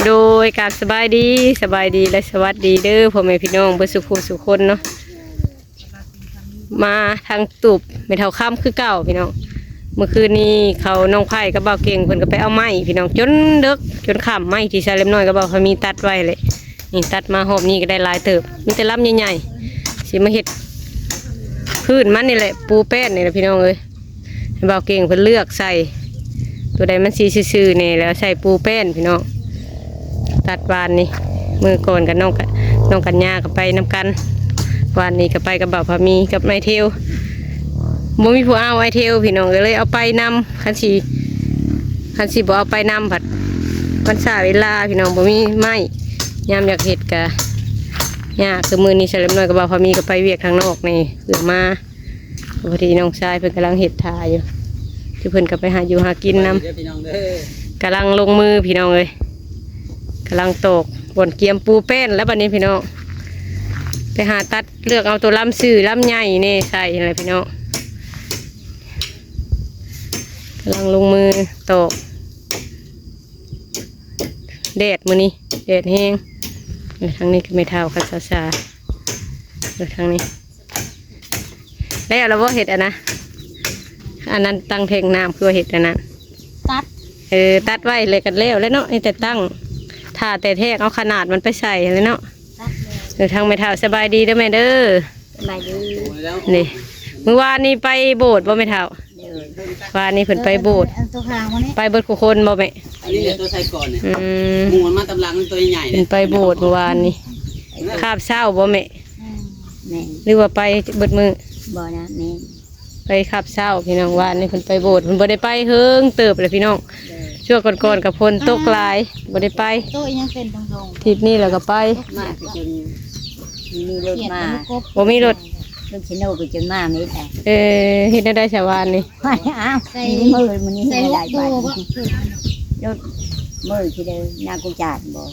ໂດຍ ກາບສະບາຍດີ ສະບາຍດີ ແລະ ສະຫວັດດີເດີ ພໍ່ແມ່ພີ່ນ້ອງເບິດສູ່ຜູ້ສູ່ຄົນເນາະ. ມາທາງຕູບແມ່ເຖົ້າຄຳຄືເກົ່າພີ່ນ້ອງ. ມື້ຄືນນີ້ເຂົາ ນ້ອງໄພກັບບ່າວເກັ່ງເພິ່ນກໍໄປເອົາໄມ້ພີ່ນ້ອງ ຈົນເດິກຈົນຄ່ຳ. ໄມ້ທີ່ຊາວເລັບນ້ອຍກັບບ່າວພາມີຕັດໄວ້ແຫຼະ ນີ້ຕັດມາຮອບນີ້ກໍໄດ້ຫຼາຍເຕີບ ມີແຕ່ລຳໃຫຍ່ໆ ຊິມາເຮັດພື້ນມັນນີ້ແຫຼະ ປູແປ້ນນີ້ແຫຼະພີ່ນ້ອງເອີຍ. ໃຫ້ບ່າວເກັ່ງເພິ່ນເລືອກໃສ່ ໂຕໃດມັນຊິຊື່ໆແດ່ ແລ້ວໃສ່ປູແປ້ນພີ່ນ້ອງ. ຕັດວານນີ້ ມື້ກ່ອນກັບນ້ອງກະ ນ້ອງກັນຍາກໍໄປນຳກັນ ວານນີ້ກໍໄປກັບບ່າວພາມີກັບອ້າຍເທວ. ບໍ່ມີຜູ້ເອົາອ້າຍເທວພີ່ນ້ອງ ກໍເລີຍເອົາໄປນຳ. ຄັນຊິ ຄັນຊິບໍ່ເອົາໄປນຳພັດ ມັນຊ້າເວລາພີ່ນ້ອງ ບໍ່ມີໄມ້ ຍາມຢາກເຮັດກະຍາກ. ຄືມື້ນີ້ສາວເລັບນ້ອຍກັບບ່າວພາມີກໍໄປວຽກທາງນອກນີ້ ເພື່ອມາ ພໍດີນ້ອງຊາຍເພິ່ນກຳລັງເຮັດຖ້າຢູ່ ຄືເພິ່ນກໍໄປຫາຢູ່ຫາກິນນຳ ກຳລັງລົງມືພີ່ນ້ອງເອີຍ ກຳລັງຕອກບ່ອນກຽມປູແປ້ນແລ້ວບັດນີ້ພີ່ນ້ອງ. ໄປຫາຕັດເລືອກເອົາໂຕລຳຊື່ລຳໃຫຍ່ແດ່ໃສ່ຫັ້ນແຫຼະພີ່ນ້ອງ ກຳລັງລົງມືຕອກ. ແດດມື້ນີ້ແດດແຮງ ເອີ ທາງນີ້ກໍແມ່ເຖົ້າກັບສາວໆ ເອີ ທາງນີ້ ແລ້ວລະບໍ່ເຮັດອັນນະ ອັນນັ້ນຕັ້ງແທງນ້ຳ ຄືວ່າເຮັດອັນນັ້ນ ຕັດ ເອີ ຕັດໄວ້ແລ້ວກໍແລ້ວແລ້ວເນາະ ມີແຕ່ຕັ້ງ ຖ້າແຕ່ແທກເອົາຂະໜາດມັນໄປໃສ່ຫັ້ນແຫຼະເນາະ. ເອີ ທາງແມ່ເຖົ້າສະບາຍດີເດີແມ່ເດີ. ສະບາຍດີ. ນີ້ ມື້ວານນີ້ໄປໂບດບໍ່ແມ່ເຖົ້າ? ວານນີ້ເພິ່ນໄປໂບດ ໄປເບິດຄູ່ຄົນບໍ່ແມ່? ອັນນີ້ແຫຼະຕົວໃສ່ກ່ອນນີ້ ອືມ ໝູ່ມັນມາຕາມຫຼັງ ມັນຕົວໃຫຍ່ໆ ເພິ່ນໄປໂບດມື້ວານນີ້. ຄາບເຊົ້າບໍ່ແມ່? ແມ່ນ ຫຼືວ່າໄປເບິດມື້? ບໍ່ນະ ແມ່ນ ໄປຄາບເຊົ້າພີ່ນ້ອງ. ວານນີ້ເພິ່ນໄປໂບດ ເພິ່ນບໍ່ໄດ້ໄປເຫິງເຕີບແລ້ວພີ່ນ້ອງ. ເອີ ຊ່ວງກ່ອນໆກໍຝົນຕົກຫຼາຍ ບໍ່ໄດ້ໄປ. ໂຕອີຫຍັງເຕັ້ນດົງໆ ທິດນີ້ແລ້ວກໍໄປ ມາກໍຈົນມີລົດມາ ບໍ່ມີລົດ ລົດຊິໂນກໍຈົນມາແມ່ນແຫຼະ. ເອີ ເຮັດແນວໃດຊະວານນີ້? ອ້າວ ໃສ່ ມີມື້ມື້ນີ້ໃສ່ໃຫ້ຫຼາຍບາດ ຫົກໂຕບໍ່? ລົດມື້ທີ່ເດີນາກູຈາດບໍ່?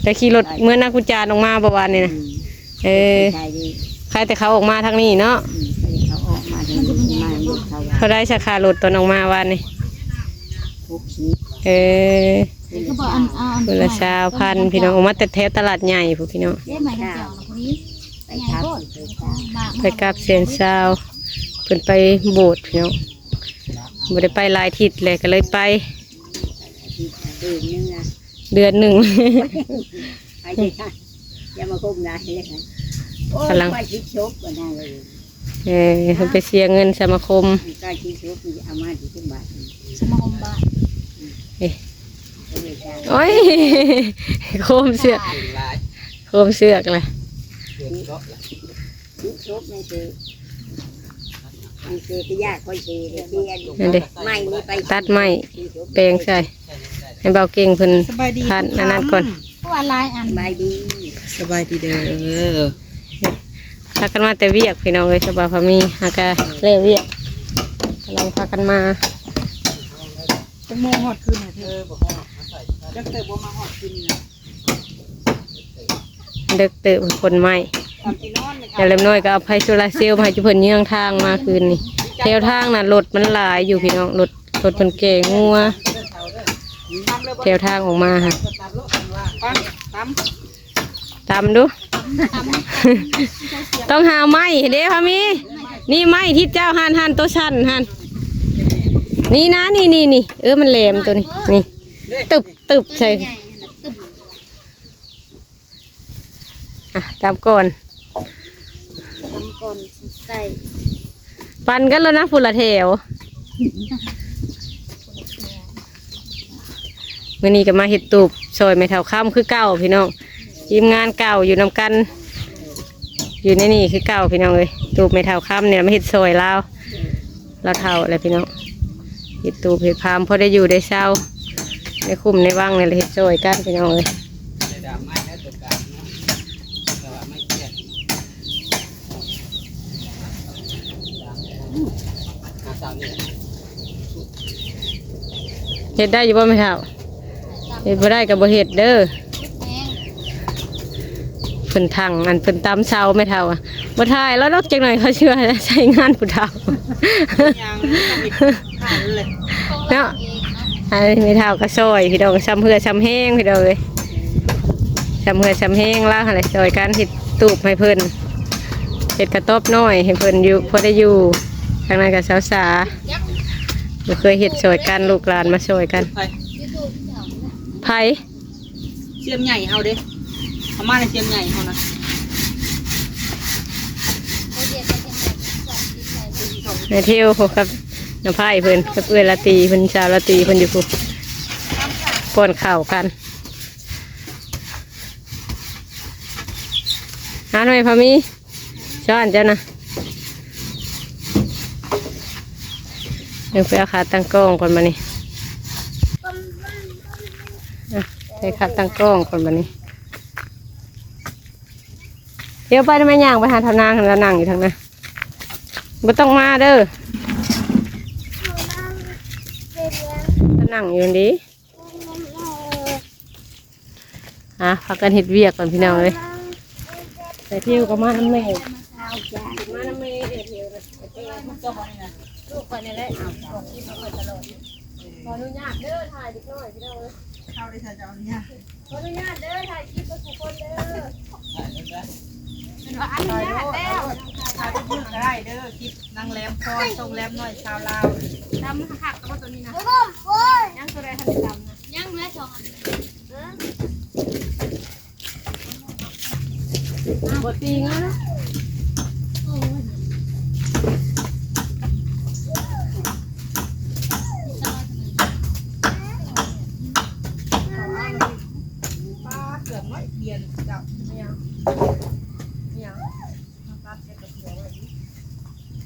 ແຕ່ຂີ່ລົດເມືອນາກູຈານອອກມາບໍ່ວານນີ້ນະ? ອືມ ເອີ ໃສ່ດີ ໃຄແຕ່ເຂົາອອກມາທາງນີ້ເນາະ. ອືມ ໃຄແຕ່ເຂົາອອກມາທາງນີ້ ມາລົດເຂົາວ່າ ເທົ່າໃດສາຄາລົດຕອນອອກມາວານນີ້? ຫົກສິບ. ເອີ ຄືບໍ່ອັນ ອັນຄົນລະຊາວພັນພີ່ນ້ອງ ອອກມາແຕ່ແຖວຕະຫຼາດໃຫຍ່ພຸ້ນພີ່ນ້ອງ. ເດ້ ໄປກັບແສນຊາວ ເພິ່ນໄປໂບດພີ່ນ້ອງ ບໍ່ໄດ້ໄປຫຼາຍທິດແຫຼະ ກໍເລີຍໄປ ເດືອນໜຶ່ງ ເດືອນໜຶ່ງ ໄປເດ ຢ່າມາຄົມຫຼາຍເລີຍ ໂອ້ຍ ກຳລັງ ໄປຄິດສົບອັນນັ້ນເລີຍ. ເອີ ເພິ່ນໄປເສຍເງິນສະມາຄົມ ໄປຄິດສົບ ເອົາມາທີ່ເປັນບາດ ສະມາຄົມບາດ ເອີ ໂອ້ຍ ໂຄມເຊືອກ ໂຄມເຊືອກລະ ນັ້ນເດ້ ຕັດໄມ້ແປງໃສ່ ໃຫ້ບ່າວເກັ່ງເພິ່ນ ສະບາຍດີ ພັນອັນນັ້ນກ່ອນ ສະບາຍດີ ສະບາຍດີເດີ. ພາກັນມາແຕ່ວຽກພີ່ນ້ອງເອີຍ ສະບາຍພໍມີ ຫາກະແລ້ວວຽກ ກຳລັງພາກັນມາ. ຈັກໂມງຮອດຄືນນີ້? ເອີ ເດີກເຕີບບໍ່ມາຮອດຄືນນີ້ນະ. ເດິກເຕີບ ຂົນໄມ້ ແລ້ວເລັກນ້ອຍກໍເອົາໄຟໂຊລາເຊວມາໃຫ້ຈຸເພິ່ນເຍືອງທາງມາຄືນນີ້. ແຖວທາງນັ້ນລົດມັນຫຼາຍຢູ່ພີ່ນ້ອງ ລົດ ລົດເພິ່ນແກ່ງົວ ແຖວທາງອອກມາຫັ້ນ. ຕຳ ຕຳ ຕຳດູ ຕ້ອງຫາໄມ້ເດ້ ພາມີ ນີ້ໄມ້ທີ່ເຈົ້າຫັ້ນ ຫັ້ນ ໂຕສັ້ນຫັ້ນ ນີ້ນະ ນີ້ ນີ້ ນີ້ ເອີ ມັນແຫຼມໂຕນີ້ ນີ້ ຕຶບ ຕຶບໃສ່. ອ່ະ ຕຳກ່ອນ ຕຳກ່ອນໃສ່ ປັ່ນກັນແລ້ວນະ ຜູ້ລະແຖວ. ມື້ນີ້ກໍມາເຮັດຕູບຊ່ອຍແມ່ເຖົ້າຄຳຄືເກົ່າພີ່ນ້ອງ ທີມງານເກົ່າຢູ່ນຳກັນ ຢູ່ໃນນີ້ຄືເກົ່າພີ່ນ້ອງເອີຍ. ຕູບແມ່ເຖົ້າຄຳນີ້ລະ ມາເຮັດຊ່ອຍລາວ. ລາວເຖົ້າແລ້ວພີ່ນ້ອງ ເຮັດຕູບເຮັດຟາມ ພໍໄດ້ຢູ່ໄດ້ເຊົາ ໃນຄຸ້ມໃນວັງນີ້ແຫຼະ ເຮັດຊ່ອຍກັນພີ່ນ້ອງເອີຍ. ເຮັດໄດ້ຢູ່ບໍ່ແມ່ເຖົ້າ? ເຮັດບໍ່ໄດ້ກໍບໍ່ເຮັດເດີ. ເພິ່ນຖັງ ອັນ ເພິ່ນຕຳເຊົາແມ່ເຖົ້າ ບໍ່ຖ່າຍແລ້ວດອກ ຈັກໜ່ອຍເຂົາຊິວ່າໃຊ້ງານຜູ້ເຖົ້າ ເນາະ. ອັນນີ້ແມ່ເຖົ້າກໍຊ່ອຍ ພີ່ນ້ອງ ຊ່ຳເຫື່ອຊ່ຳແຮງ ພີ່ນ້ອງເອີຍ ຊ່ຳເຫື່ອຊ່ຳແຮງ ລາວຫັ້ນແຫຼະ ຊ່ອຍກັນເຮັດຕູບໃຫ້ເພິ່ນ ເຮັດກະຕອບນ້ອຍໃຫ້ເພິ່ນຢູ່ ພໍໄດ້ຢູ່. ທາງນັ້ນກໍສາວສາ ບໍ່ເຄີຍເຮັດຊ່ອຍກັນ ລູກຫຼານມາຊ່ອຍກັນ. ໃຜ? ໃຜ? ສ່ຽມໃຫຍ່ເຮົາເດ້ ເອົາມາໃນສ່ຽມໃຫຍ່ເຮົານະ. ແມ່ທິວ ພວກກັບນ້າພາຍເພິ່ນ ກັບເອື້ອຍລາຕີເພິ່ນ ສາວລາຕີເພິ່ນຢູ່ພຸ້ນ ປ້ອນເຂົ້າກັນ. ຫາໜ່ອຍພໍມີ ຊ້ອນເຈົ້ານະ. ເດີໄປເອົາຂາຕັ້ງກ້ອງກ່ອນບາດນີ້ ອ່ະ ໃສ່ຂາຕັ້ງກ້ອງກ່ອນບາດນີ້. ດຽວໄປນຳແມ່ຍ່າງໄປຫາເຖົ້ານາງຫັ້ນ ລາວນັ່ງຢູ່ທາງນັ້ນ ບໍ່ຕ້ອງມາເດີ ລາວນັ່ງຢູ່ຫັ້ນເດ. ອ່ະ ພາກັນເຮັດວຽກກ່ອນພີ່ນ້ອງເອີຍ. ແມ່ທິວກໍມານຳແມ່ ມານຳແມ່ເດີທິວນະ ລູກຂ້ອຍນີ້ແຫຼະ ອາ ອອກຄລິບມາຂ້ອຍຕະຫຼອດ. ຂໍອະນຸຍາດເດີ ຖ່າຍເດັກນ້ອຍພີ່ນ້ອງເອີຍ ເຂົ້າໄດ້ຊະ ເຈົ້າອະນຸຍາດ ຂໍອະນຸຍາດເດີ ຖ່າຍຄລິບກັບທຸກຄົນເດີ. ອະນຸຍາດແລ້ວ ຖ່າຍທຸກມື້ກໍໄດ້ເດີ ຄລິບນາງແຫຼມພອນ ຊ່ອງແຫຼມນ້ອຍຊາວລາວ. ດຳຄັກແລ້ວບໍ່ຕົວນີ້ນະ ຍັງຕົວໃດທັນໄດ້ດຳນະ ຍັງເຫຼືອສອງອັນ. ບໍ່ຕີງານ ປາເກືອບນ້ອຍ ປຽນເຈົ້າ ຫຍັງ ຫຍັງ ຕັດໃສ່ກະເຜືອໄວ້ຢູ່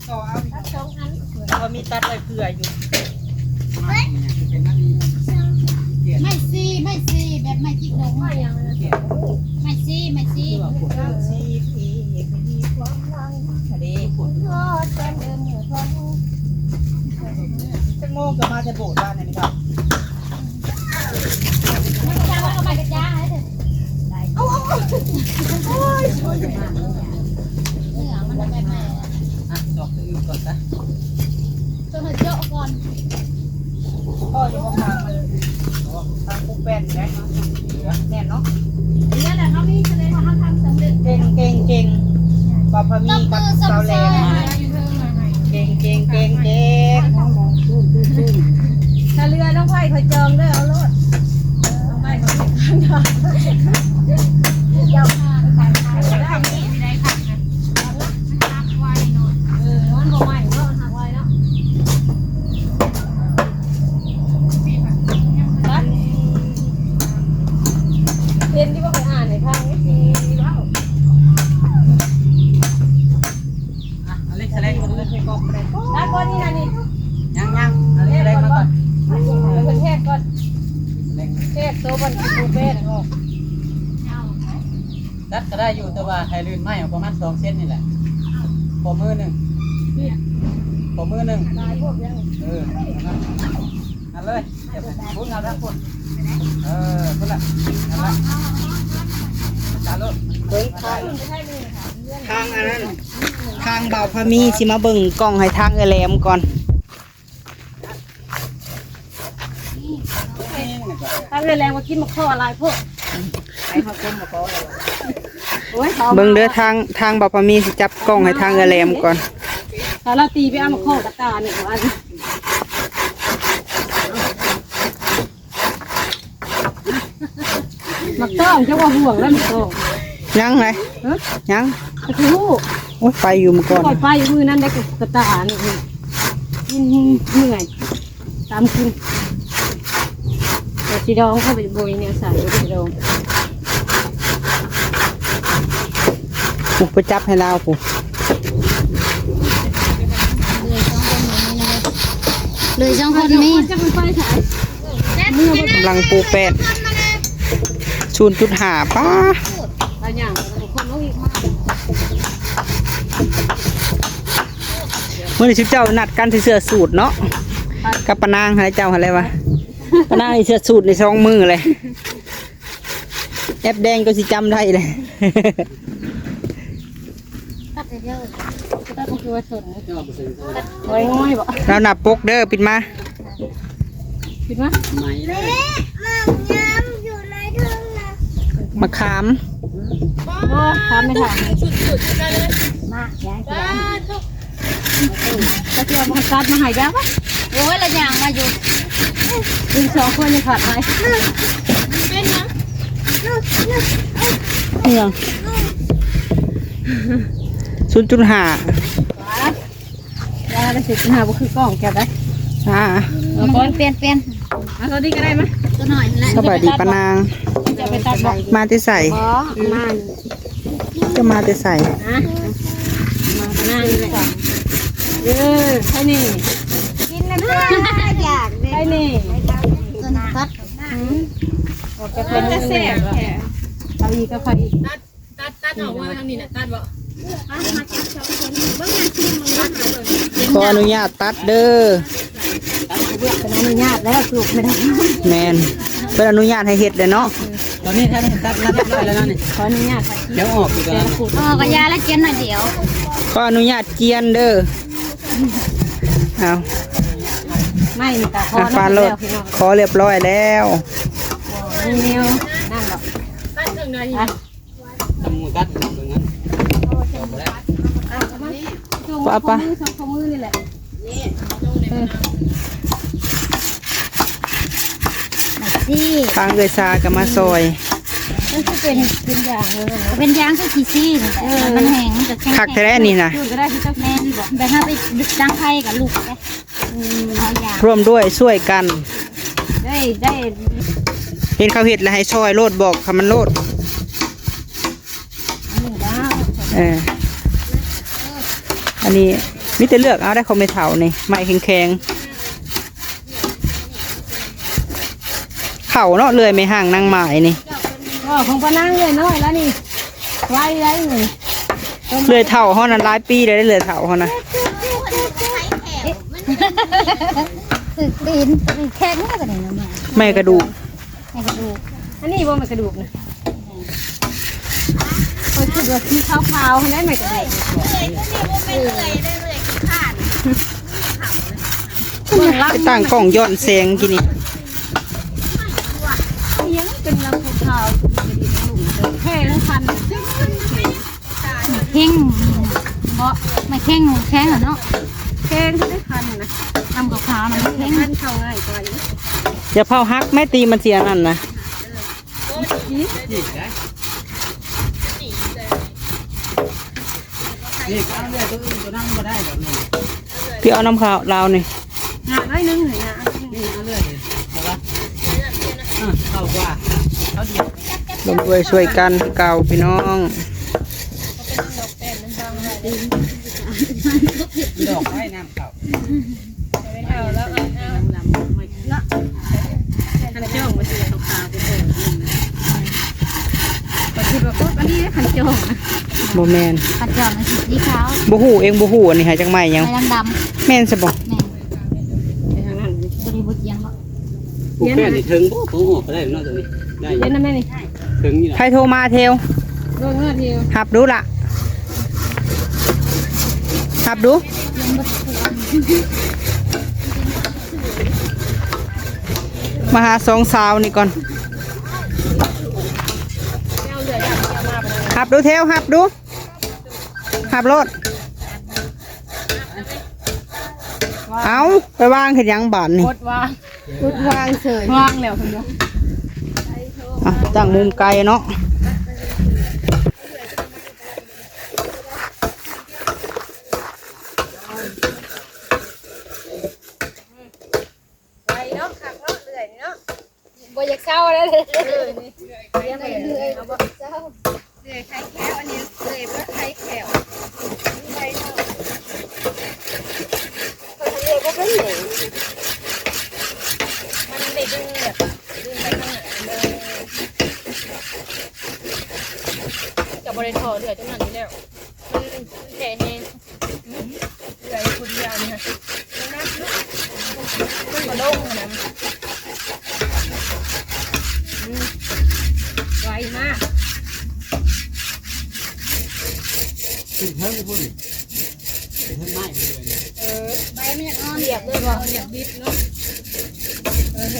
ຕໍ່ເອົາອີກ ຕັດສອງອັນ ເຂົາມີຕັດໄວ້ເຜືອຢູ່. ໄມ້ຊີ ໄມ້ຊີ ແບບໄມ້ຈິກດົງ ໄມ້ຫຍັງ ໄມ້ຊີ ໄມ້ຊີ ໄມ້ຊີ ເອີ ຊີ ເອ ມີຄວາມຫວັງ ເດ້ ຈັກໂມງກໍມາແຕ່ໂບດວ່ານັ້ນເນາະ. ເນື້ອມັນແບບໃໝ່ ອ່ະ ດອກອື່ນກ່ອນຊະ ຕົວເຈາະກ່ອນ. ພໍຢູ່ບໍ່ ທາງມັນ ທາງປູແປ້ນແຫຼະ ແມ່ນເນາະ ນີ້ແຫຼະ ເຮົາມີສະແດງວ່າເຮົາທຳສຳເລັດ ເກັ່ງໆໆ ບໍ່ພະມີກັບສາວແຫຼມ ເກັ່ງໆໆໆ. ຖ້າເຫຼືອນ້ອງໄຜ່ຂ້ອຍຈອງເດີ ເອົາໂລດ ນ້ອງໄຜ່ຂ້ອຍເກັບ ເຈົ້າ ເອີ ມັນບໍ່ໄໝ້ເນາະ ມັນຫັກໄວເນາະ. ເຫັນທີ່ວ່າຂ້ອຍອ່ານໃຫ້ຟັງ ວິທີເວົ້າ ອ່ະ ເອົາເຫຼັກສະແລງກ່ອນເດີ ໃສ່ກ້ອງກໍໄດ້ ຕັດບໍ່ນີ້ນະນີ້ ຍັງໆ ເອົາເຫຼັກສະແລງມາກ່ອນ ເອີ ເພິ່ນແທກກ່ອນ ແທກໂຕບ່ອນທີ່ບໍ່ແປນອອກ. ຕັດກໍໄດ້ຢູ່ ແຕ່ວ່າໃຫ້ລື່ນໄມ້ອອກປະມານສອງເຊັນນີ້ແຫຼະ ພໍມືໜຶ່ງ ພໍມືໜຶ່ງ ເອີ ນັ້ນ ນັ້ນເລີຍ ພຸ້ນເອົາທາງພຸ້ນ ເອີ ພຸ້ນລະ ນັ້ນລະ ຈາໂລດ ເບິ່ງທາງ ທາງອັນນັ້ນ ທາງບ່າວພາມີຊິມາເບິ່ງກ້ອງໃຫ້ທາງເອື້ອຍແຫຼມກ່ອນ. ທາງເອື້ອຍແຫຼມກໍກິນໝາກຂໍ້ຫຼາຍໂພດ ເບິ່ງເດີ ທາງ ທາງບ່າວພາມີຊິຈັບກ້ອງໃຫ້ທາງເອື້ອຍແຫຼມກ່ອນ. ຖ້າລາວຕີໄປເອົາໝາກຂໍ້ກະຕ່ານີ້ ໝາກຕ້ອງ ເຈົ້າວ່າຫ່ວງແລ້ວໝາກຕ້ອງ ຍັງໄດ ຮະ ຍັງ ກໍຄືຮູ້ ໂອ້ຍ ໄປຢູ່ມື້ກ່ອນ ຂ້ອຍໄປມື້ນັ້ນໄດ້ ກະຕ່ານີ້ ເມື່ອຍ ຕາມກິນ ແຕ່ຊິດອງ ເຂົາໄປໂບຍແນວໃສ່ຊິດອງ. ໂອ້ ໄປຈັບໃຫ້ລາວພຸ້ນ ເລີຍສອງຄົນນີ້ ເລີຍສອງຄົນນີ້ ຈັກມັນໄປໃສ ກຳລັງປູແປ້ນ ສູນຈຸດຫ້າ ປ້າ ມື້ນີ້ຊຸມເຈົ້ານັດກັນໃສ່ເສື້ອສູດເນາະ ກັບປ້ານາງຫັ້ນແຫຼະ ເຈົ້າຫັ້ນແຫຼະວ່າ ປ້ານາງໃສ່ເສື້ອສູດໃນສອງມື້ເລີຍ. ແອັບແດງກໍຊິຈຳໄດ້ແຫຼະ ຕັດໃຫ້ເດີ ຕັດໃຫ້ຕົວສົນ ງອຍໆ ບໍ່ ລາວໜ້າປົກເດີ ປິດມາ ຂຶ້ນມາ ໄໝ້ເລີຍ ແມ່ ໝາກຍາມຢູ່ໃນເທິງນະ ມະຂາມ ບໍ່ ຖາມແມ່ເຖົ້າ ສຸດໆ ຢູ່ກັນເລີຍ ມາ ຍາຍ ເຂົາຊິເອົາມາຕັດມາໃຫ້ເຈົ້າ ໂອ້ຍ ລະຍ່າງມາຢູ່ ເປັນສອງຄົນຍັງຂາດຫຼາຍ ເປັນຫຍັງ ອີຫຍັງ ສູນຈຸດຫ້າ ວ່າແລ້ວ ສູນຈຸດຫ້າ ບໍ່ຄືກ້ອງແກ້ວໃດ ອ່າ ເອົາກ່ອນ ປ່ຽນ ປ່ຽນ ເອົາຕົວນີ້ກໍໄດ້ມາ ຕົວນ້ອຍຫັ້ນແຫຼະ ສະບາຍດີປ້ານາງ ຈະໄປຕັດບໍ່ ມາແຕ່ໃສ ບໍ່ ມາ ຈະມາແຕ່ໃສ ຮະ ມານາງນີ້ແຫຼະ ເອີ ໃສ່ນີ້ ກິນນະ ຢາກເດ້ ໃສ່ນີ້ ຕົວນີ້ຕັດ ອືມ ອອກຈາກ ເປັນຕາແຊບແທ້ ເອົາອີກ ເອົາອີກ ຕັດ ຕັດ ຕັດອອກເບິ່ງທາງນີ້ນະ ຕັດບໍ່ ຂໍອະນຸຍາດຕັດເດີ ເພິ່ນອະນຸຍາດແລ້ວ ສະຫຼຸບແມ່ນ ແມ່ນ ເພິ່ນອະນຸຍາດໃຫ້ເຮັດແລ້ວເນາະ ຕອນນີ້ທ່ານຕັດ ຕັດຮຽບຮ້ອຍແລ້ວນະນີ້ ຂໍອະນຸຍາດ ດຽວອອກອີກແລ້ວ ອໍ ກໍຢ່າລະ ຈຽນໜ້ອຍດຽວ ຂໍອະນຸຍາດຈຽນເດີ ເອົາ ໄມ້ນີ້ກໍຂໍ ອ່ະ ປານໂລດ ແລ້ວພີ່ນ້ອງ ຂໍຮຽບຮ້ອຍແລ້ວ ບໍ່ມີແນວນັ້ນດອກ ຕັດເຄິ່ງໜ້ອຍ ຕຳໝູຕັດເບິ່ງນັ້ນ ເອົາໄປ ເອົາໄປ ເອົາ ເອົາ ເອົາ ເອົາ ເອົາ ເອົາ ນີ້ແຫຼະ ທາງເອື້ອຍຊາກໍມາຊ່ອຍ ມັນຄືເປັນ ເປັນຢາງເລີຍນະ ເປັນຢາງຄືຂີ້ຊີ້ນີ້ແຫຼະ ເອີ ມັນແຫ້ງ ມັນກໍແຂງ ຄັກແທ້ແຫຼະນີ້ນະ ແມ່ນ ແບບເຮົາໄປດັງໄຟກໍລຸກໄປ ອືມ ເອົາຢາງ ຮ່ວມດ້ວຍຊ່ວຍກັນ ໄດ້ ໄດ້ ເຫັນເຂົາເຮັດແລ້ວໃຫ້ຊ່ອຍໂລດ ບອກເຂົາມັນໂລດ ອັນນີ້ລະ ເອີ ອັນນີ້ມີແຕ່ເລືອກເອົາໄດ໋ ຂອງແມ່ເຖົ້ານີ້ ໄມ້ແຂງໆ ເຂົ້າເນາະ ເລື່ອຍແມ່ຮ້າງນາງໝາຍນີ້ ອໍ ຂອງປ້ານາງເອື້ອຍນ້ອຍລະນີ້ ໄວໄວນີ້ ເລື່ອຍເຖົ້າເຮົານັ້ນຫຼາຍປີແລ້ວເດ້ ເລື່ອຍເຖົ້າເຮົານະ ຖືກຕີນ ແຂງນີ້ກໍໄດ້ນະ ໄມ້ກະດູກ ໃຫ້ກະດູກ ອັນນີ້ບໍ່ແມ່ນກະດູກນະ ຂ້ອຍຄິດວ່າສີຂາວໆ ຫັ້ນແຫຼະ ແມ່ນກະດູກ ເອີ ໄປຕັ້ງກ້ອງຍ້ອນແສງກີ້ນີ້ ອີຫຍັງເປັນລຳຂາວໆ ແຂງພັນ ເຄັ່ງ ບໍ່ ໄມ້ເຄັ່ງ ແຂງເນາະ ແຂງທີ່ໄດ້ພັນນະ ທຳກັບຂ້າວນະ ແຂງພັນເຂົ້າງ່າຍກວ່າຢູ່ ຢ່າເຜົາຫັກແມ້ ຕີມັນຊິອັນນັ້ນນະ ນີ້ເອົາເລື່ອຍ ຕົວອື່ນຕົວນັ້ນບໍ່ໄດ້ດອກນີ້ ພີ່ເອົານຳຂ້າວລາວນີ້ ຫຍ້າໜ້ອຍໜຶ່ງ ຫຍ້າ ນີ້ເອົາເລື່ອຍ ເອົາວະ ເອີ ເຂົ້າກວ່າ ເຂົ້າດຽວ ຮ່ວມດ້ວຍຊ່ວຍກັນຄືເກົ່າພີ່ນ້ອງ ດອກໄມ້ນ້ຳເຂົ້າ ເອົາແລ້ວ ເອົາ ເອົາ ເນາະ ຄັນຈ້ອງມັນຊິຂາວໆ ເປັນແບບນີ້ນະ ກໍຄິດວ່າ ໂອ້ ອັນນີ້ຄັນຈ້ອງນະ ບໍ່ແມ່ນ ຄັນຈ້ອງມັນຊິຂາວ ບໍ່ຮູ້ເອງ ບໍ່ຮູ້ ອັນນີ້ຫາຈັກໄມ້ຫຍັງ ໄມ້ດຳໆ ແມ່ນຊະບໍ່ ແມ່ນ ໄປທາງນັ້ນ ຕົວນີ້ບໍ່ຈຽງເນາະ ຜູ້ແປ້ນນີ້ເຖິງບໍ່ ໂທອອກກໍໄດ້ເນາະ ຕົວນີ້ໄດ້ ເຫັນນຳແມ່ນີ້ ເຖິງນີ້ລະ ໃຜໂທມາ ເທວ ເບິ່ງເນາະ ເທວ ຮັບດູລະ ຮັບດູ ມາຫາສອງສາວນີ້ກ່ອນ ຮັບດູ ເທວ ຮັບດູ ຮັບໂລດ ເອົາ ໄປວາງເຮັດຫຍັງບາດນີ້ ກົດວາງ ກົດວາງເສີຍ ວາງແລ້ວເພິ່ນວ່າ ອ່ະ ຕັ້ງມຸມໄກເນາະ ໄວເນາະ ຄັກເນາະ ເລື່ອຍນີ້ເນາະ ບໍ່ຢາກເຊົາເລີຍ ເອີ ນີ້ ເລື່ອຍໄປເລື້ອຍ ເອົາບໍ່ເຊົາ ເລື່ອຍໄຄແຂ້ວ ອັນນີ້ເລື່ອຍບໍ່ໄຄແຂ້ວ ໄວເນາະ ເຂົາເລື່ອຍບໍ່ເປັນຫຍັງ ມັນໄດ້ດຶງແບບ ດຶງໄປທາງນັ້ນ ເອີ ກໍບໍ່ໄດ້ທໍ່ເລື່ອຍຕົງນັ້ນຢູ່ແລ້ວ ມັນແຜ່ແຮງ ເອື້ອຍຜູ້ດຽວນີ້ນະ ມັນໜັກເນາະ ມັນບໍ່ລົງຫັ້ນນະ ອືມ ໄວມາກ ຂຶ້ນເທິງພຸ້ນ ຂຶ້ນເທິງໄມ້ພຸ້ນເລີຍ ເອີ ໃບມັນຢາກອ່ອນ ຮຽບເລີຍບໍ່ ຢາກບິດເນາະ ເອີ ໃຫ້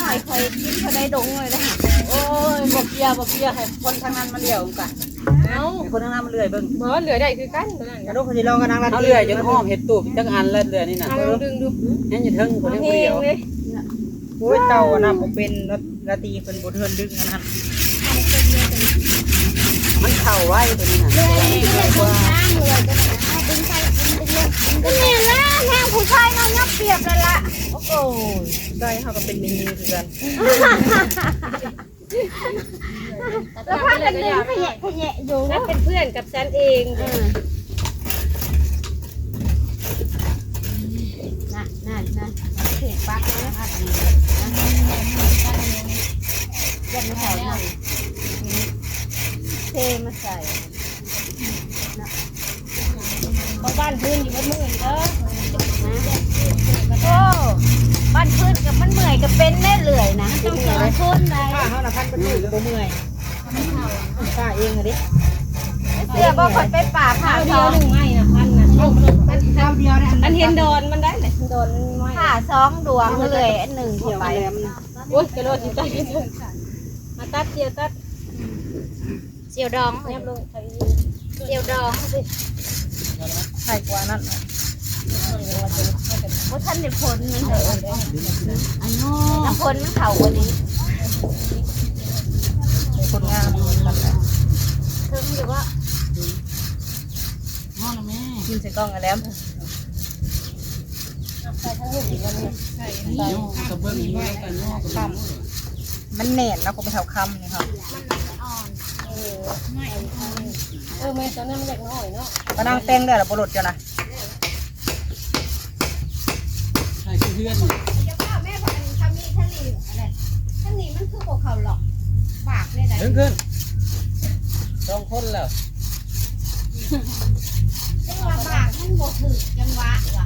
ນ້ອຍຂ້ອຍກິນເທົ່າໃດດົງເລີຍເດ້. ໂອ້ຍ ບໍ່ເກ່ຽວ ບໍ່ເກ່ຽວ ໃຫ້ຄົນທາງນັ້ນມາເຫຼືອຍກັນ. ເອົ້າ ໃຫ້ຄົນທາງນັ້ນມາເລື່ອຍເບິ່ງ. ບໍ່ ເລື່ອຍໄດ້ຄືກັນຕົວນັ້ນ. ກະດູກເຂົາຊິລອງກັນນາງລາຕີ ເລື່ອຍຈົນຫອມເຮັດຕູບຈັກອັນແລ້ວເລື່ອຍນີ້ນະ. ເອົາລອງດຶງດູ. ຍັງຢູ່ເທິງ ເອົາແຮງເລີຍ. ໂອ້ຍ ເຕົາອັນນັ້ນບໍ່ເປັນ ລາຕີເພິ່ນບໍ່ເທີນດຶງອັນນັ້ນ. ມັນເຂົ້າໄວຕົວນີ້ນະ. ເລື່ອຍ ເລື່ອຍຕົວນີ້ນະ ເລື່ອຍຕົວນີ້ນະ ດຶງໃສ່ ດຶງລົງ. ກໍແມ່ນລະ ແຮງຜູ້ຊາຍເນາະ ຍັບປຽບແລ້ວລະ. ໂອ້ໂຫ ໄດ້ ເຮົາກໍເປັນແມ່ຍິງຄືກັນ. ແລ້ວພາກັນດຶງຂະແຍະຂະແຍະຢູ່. ນັດເປັນເພື່ອນກັບສັນເອງ. ເອີ ນັ້ນ ນັ້ນ ນັ້ນ ຖືກປັກເນາະ. ຢ່າໄປເຜົາມັນ ເທມາໃສ່. ເນາະ ເພາະບ້ານພື້ນຢູ່ເບິດມື້ນີ້ເດີ. ໂອ້ ບ້ານພື້ນກໍມັນເມື່ອຍກໍເປັນແດ່ເລື່ອຍນະ. ມັນຕ້ອງສອງຄົນໄດ໋. ຂ້າເຮົານະພັນເປັນມື້ກໍບໍ່ເມື່ອຍ. ຂ້າເອງຫັ້ນເດ້. ເຊື່ອບໍ່ ຂ້ອຍໄປປ່າຜ່າສອງດຽວໜຶ່ງໄມ້ນະພັນນະ. ມັນ ມັນເຫັນດອນມັນໄດ້ແຫຼະ ດອນມັນມີໄມ້. ຜ່າສອງດວງເລື່ອຍອັນໜຶ່ງເຂົ້າໄປ. ໂອ້ຍ ກະໂດດຊິຕາຍ. ມາຕັດ ສ່ຽວຕັດ. ສ່ຽວດອງ ແນບລົງໄປອີກ. ສ່ຽວດອງຊິ ໃສ່ກວ່ານັ້ນນະ. ບໍ່ທັນໄດ້ຝົນມັນເດີ. ອັນຝົນມັນເຂົ້າກວ່ານີ້. ຜົນງາມ ເຖິງຢູ່ບໍ່? ຮອດແລ້ວແມ່. ກິນໃສ່ກ້ອງອັນແຫຼມ. ໃສ່ທາງນີ້ ໃສ່ນີ້ ກະເບິ່ງຢູ່ ກະຍ້ອກະເບິ່ງ. ມັນແໜ້ນເນາະ ຂອງພໍ່ເຖົ້າຄຳນີ້ເຮົາ. ມັນອ່ອນ. ເອີ ເອີ ແມ່ນ ຕອນນັ້ນມັນຢາກນ້ອຍເນາະ. ປານາງແຕ່ງແລ້ວລະບໍ່ລົດເຈົ້ານະ. ໃສ່ຄືເຮືອນ. ຢ່າພາແມ່ ອັນທາງນີ້ ທາງນີ້ ອັນນັ້ນ ທາງນີ້ມັນຄືບໍ່ເຂົ້າລັອກ. ບາກແນວໃດ? ເຖິງຂຶ້ນ ສອງຄົນແລ້ວ. ຈັ່ງວ່າບາກມັນບໍ່ຖືກຈັງຫວະວ່າ.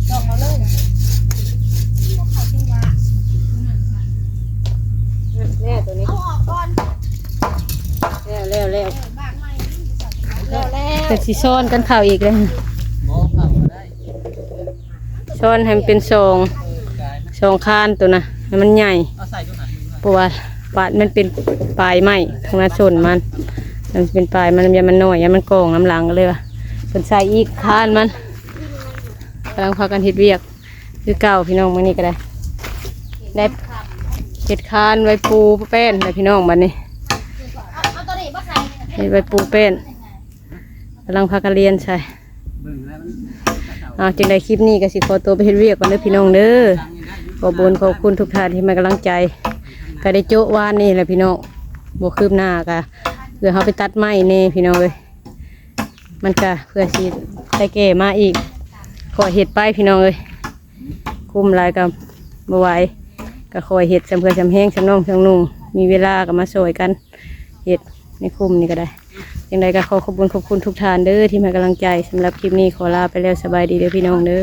ລອງເອົາເລີຍ. ບໍ່ເຂົ້າຈັງຫວະ. ແລ້ວຕົວນີ້ ເອົາອອກກ່ອນ. ແລ້ວ ແລ້ວ ແລ້ວ. ເອີ ບາກໃໝ່ມັນບໍ່ເຂົ້າຈັງຫວະ. ແລ້ວ ແລ້ວ. ແຕ່ຊິຊ້ອນກັນເຂົ້າອີກເດ້. ບໍ່ເຂົ້າກໍໄດ້. ຊ້ອນໃຫ້ມັນເປັນສອງ ສອງຄານໂຕນະ ໃຫ້ມັນໃຫຍ່. ເອົາໃສ່ຕົງນັ້ນ. ເພາະວ່າປາດມັນເປັນປາຍໄມ້ ທາງນັ້ນສົ້ນມັນ ມັນເປັນປາຍມັນ ຢ້ານມັນນ້ອຍ ຢ້ານມັນກອງນຳຫຼັງ ກໍເລີຍວ່າເພິ່ນໃສ່ອີກຄານມັນ. ກຳລັງພາກັນເຮັດວຽກຄືເກົ່າພີ່ນ້ອງ. ມື້ນີ້ກໍໄດ້ ໄດ້ເຮັດຄານໄວ້ປູແປ້ນແລ້ວພີ່ນ້ອງ. ບັດນີ້ ເອົາ ເອົາຕົວນີ້ມາໃສ່ ເຮັດໄວ້ປູແປ້ນ. ກຳລັງພາກັນລຽນໃສ່. ເອົາ ຈັ່ງໃດຄລິບນີ້ກໍຊິຂໍຕົວໄປເຮັດວຽກກ່ອນເດີພີ່ນ້ອງເດີ. ຂໍບຸນຂອບຄຸນທຸກທ່ານທີ່ໃຫ້ກຳລັງໃຈ. ກໍໄດ້ໂຈະວານນີ້ແຫຼະພີ່ນ້ອງ ບໍ່ຄືບໜ້າກໍເພື່ອເຮົາໄປຕັດໄມ້ແດ່ພີ່ນ້ອງເອີຍ. ມັນກໍເພື່ອຊິໄດ້ແກ່ມາອີກ ຄ່ອຍເຮັດໄປພີ່ນ້ອງເອີຍ. ຄຸ້ມຫຼາຍກໍບໍ່ໄຫວ ກໍຄ່ອຍເຮັດຊ່ຳເພື່ອຊ່ຳແຮງ ຊ່ຳນ້ອງຊ່ຳນຸ່ງ ມີເວລາກໍມາຊ່ອຍກັນເຮັດໃນຄຸ້ມນີ້ກໍໄດ້. ຈັ່ງໃດກໍຂໍຂອບຄຸນ ຂອບຄຸນທຸກທ່ານເດີທີ່ໃຫ້ກຳລັງໃຈ. ສຳລັບຄລິບນີ້ຂໍລາໄປແລ້ວ ສະບາຍດີເດີພີ່ນ້ອງເດີ.